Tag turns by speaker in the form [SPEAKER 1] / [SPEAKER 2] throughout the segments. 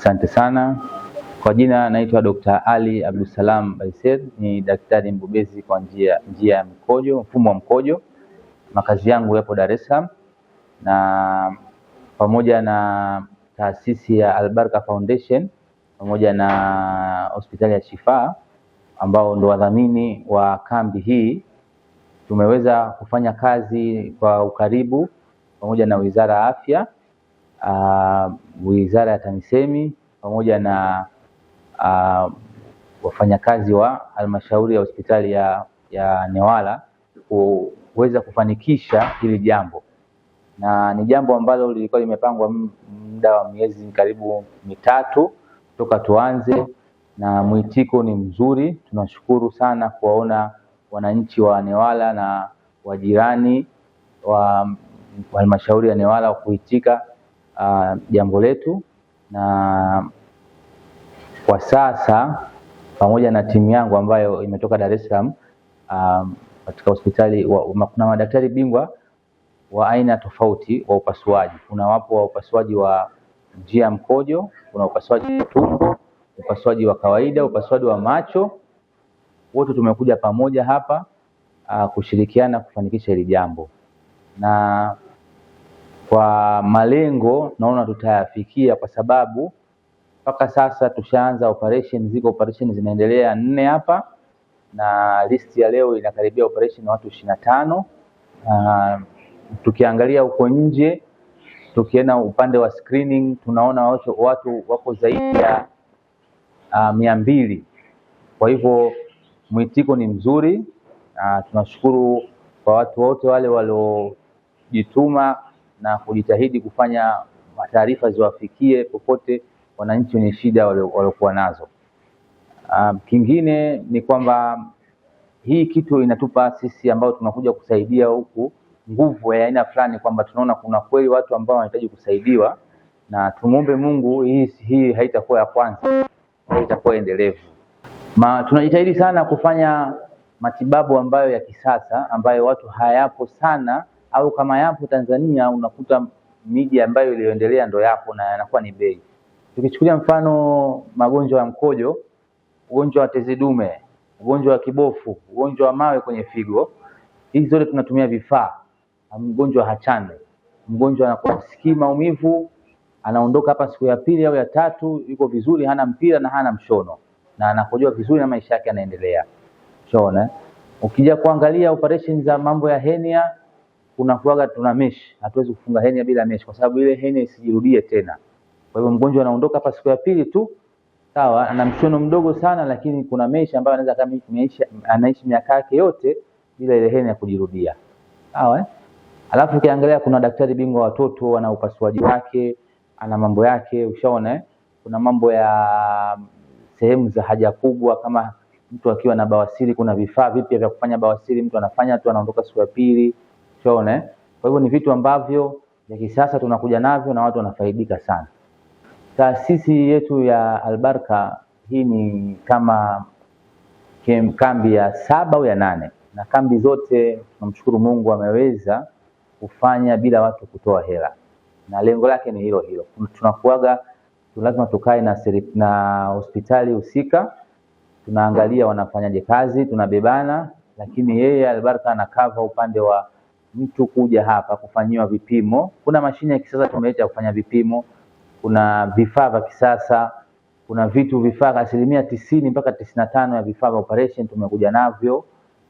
[SPEAKER 1] Asante sana. Kwa jina naitwa Dr. Ali Abdulsalam Baiser, ni daktari mbobezi kwa njia ya mkojo, mfumo wa mkojo. Makazi yangu yapo Dar es Salaam, na pamoja na taasisi ya Albaraka Foundation pamoja na hospitali ya Shifaa ambao ndo wadhamini wa kambi hii, tumeweza kufanya kazi kwa ukaribu pamoja na Wizara ya Afya, Wizara ya TAMISEMI pamoja na wafanyakazi wa halmashauri ya hospitali ya Newala kuweza kufanikisha hili jambo, na ni jambo ambalo lilikuwa limepangwa muda wa miezi karibu 3 toka tuanze, na mwitiko ni mzuri. Tunashukuru sana kuwaona wananchi wa Newala na wajirani wa halmashauri ya Newala kuitika jambo letu, na kwa sasa pamoja na timu yangu ambayo imetoka Dar es Salaam, katika hospitali kuna madaktari bingwa wa aina tofauti wa upasuaji. Kuna wapo wa upasuaji wa njia ya mkojo, kuna upasuaji wa tumbo, upasuaji wa kawaida, upasuaji wa macho. Wote tumekuja pamoja hapa kushirikiana kufanikisha hili jambo, na kwa malengo naona tutayafikia, kwa sababu mpaka sasa tushaanza operation, ziko operation zinaendelea 4 hapa, na list ya leo inakaribia operation watu 25. Tukiangalia huko nje, tukienda upande wa screening, tunaona watu wako zaidi ya 200. Kwa hivyo mwitiko ni mzuri. Tunashukuru kwa watu wote wale waliojituma na kujitahidi kufanya taarifa ziwafikie popote wananchi wenye shida waliokuwa nazo. Kingine ni kwamba hii kitu inatupa sisi ambao tunakuja kusaidia huku nguvu ya aina fulani, kwamba tunaona kuna kweli watu ambao wanahitaji kusaidiwa, na tumuombe Mungu hii haitakuwa ya kwanza, itakuwa endelevu. Tunajitahidi sana kufanya matibabu ambayo ya kisasa, ambayo watu hayapo sana, au kama yapo Tanzania unakuta miji ambayo iliyoendelea ndo yapo na yanakuwa ni bei. Tukichukulia mfano magonjwa ya mkojo, ugonjwa wa tezi dume, ugonjwa wa kibofu, ugonjwa wa mawe kwenye figo, hizi zote tunatumia vifaa. Mgonjwa hachane, mgonjwa anakuwa hasikii maumivu, anaondoka hapa siku ya pili au ya tatu yuko vizuri, hana mpira na hana mshono, na anakojoa vizuri na maisha yake yanaendelea. Unaona? Ukija kuangalia operation za mambo ya hernia, kuna kuaga tuna mesh, hatuwezi kufunga hernia bila mesh kwa sababu ile hernia isijirudie tena. Kwa hivyo mgonjwa anaondoka hapa siku ya pili tu, sawa, ana mshono mdogo sana, lakini kuna mesh ambayo anaweza kama anaishi miaka yake yote bila ile hernia kujirudia. Sawa, eh? Alafu ukiangalia kuna daktari bingwa watoto ana upasuaji wake, ana mambo yake, ushaona, eh? Kuna mambo ya sehemu za haja kubwa, kama mtu akiwa na bawasiri kuna vifaa vipya vya kufanya bawasiri, mtu anafanya tu anaondoka siku ya pili, ushaona, eh? Kwa hivyo ni vitu ambavyo vya kisasa tunakuja navyo na watu wanafaidika sana. Taasisi yetu ya Albaraka hii ni kama kambi ya 7 au ya 8, na kambi zote tunamshukuru Mungu ameweza kufanya bila watu kutoa hela, na lengo lake ni hilo hilo. Tunakuaga lazima tukae na hospitali husika, tunaangalia wanafanyaje kazi, tunabebana, lakini yeye Albaraka ana cover upande wa mtu kuja hapa kufanyiwa vipimo. Kuna mashine ya kisasa tumeleta kufanya vipimo, kuna vifaa vya kisasa, kuna vitu vifaa 90% mpaka 95 ya vifaa vya operation tumekuja navyo,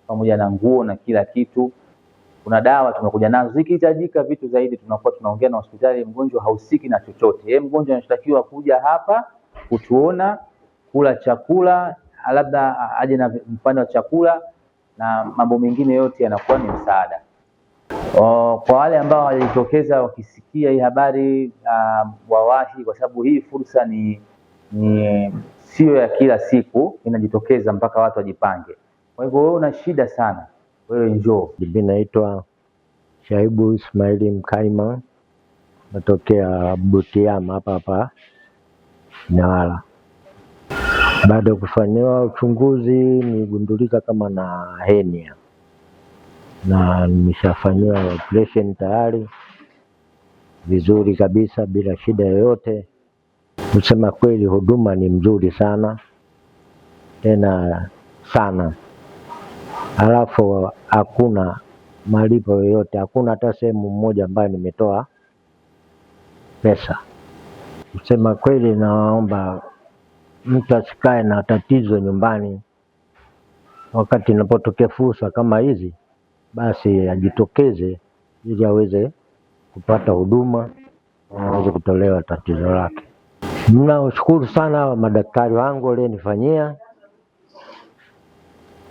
[SPEAKER 1] pamoja na nguo na kila kitu. Kuna dawa tumekuja nazo, zikihitajika vitu zaidi tunakuwa tunaongea na hospitali. Mgonjwa hahusiki na chochote, yeye mgonjwa anashtakiwa kuja hapa kutuona, kula chakula, labda aje na mfano wa chakula na mambo mengine yote yanakuwa ni msaada. Kwa wale ambao walijitokeza wakisikia hii habari, wawahi, kwa sababu hii fursa ni sio ya kila siku, inajitokeza mpaka watu wajipange. Kwa hivyo wewe una shida sana, wewe njoo.
[SPEAKER 2] Mimi naitwa Shaibu Ismaili Mkaima, natokea Butiama hapa hapa Newala. Baada ya kufanyiwa uchunguzi niligundulika kama na hernia, na nimeshafanyiwa operation tayari vizuri kabisa bila shida yoyote. Kusema kweli, huduma ni mzuri sana tena sana, halafu hakuna malipo yoyote, hakuna hata sehemu moja ambayo nimetoa pesa. Kusema kweli, naomba mtu asikae na tatizo nyumbani. Wakati inapotokea fursa kama hizi, basi ajitokeze ili aweze kupata huduma na aweze kutolewa tatizo lake. Mnashukuru sana madaktari wangu walionifanyia,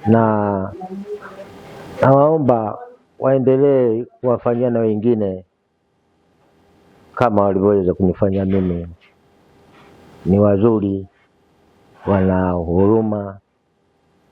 [SPEAKER 2] na nawaomba waendelee kuwafanyia na wengine kama walivyoweza kunifanyia mimi. Ni wazuri, wana huruma.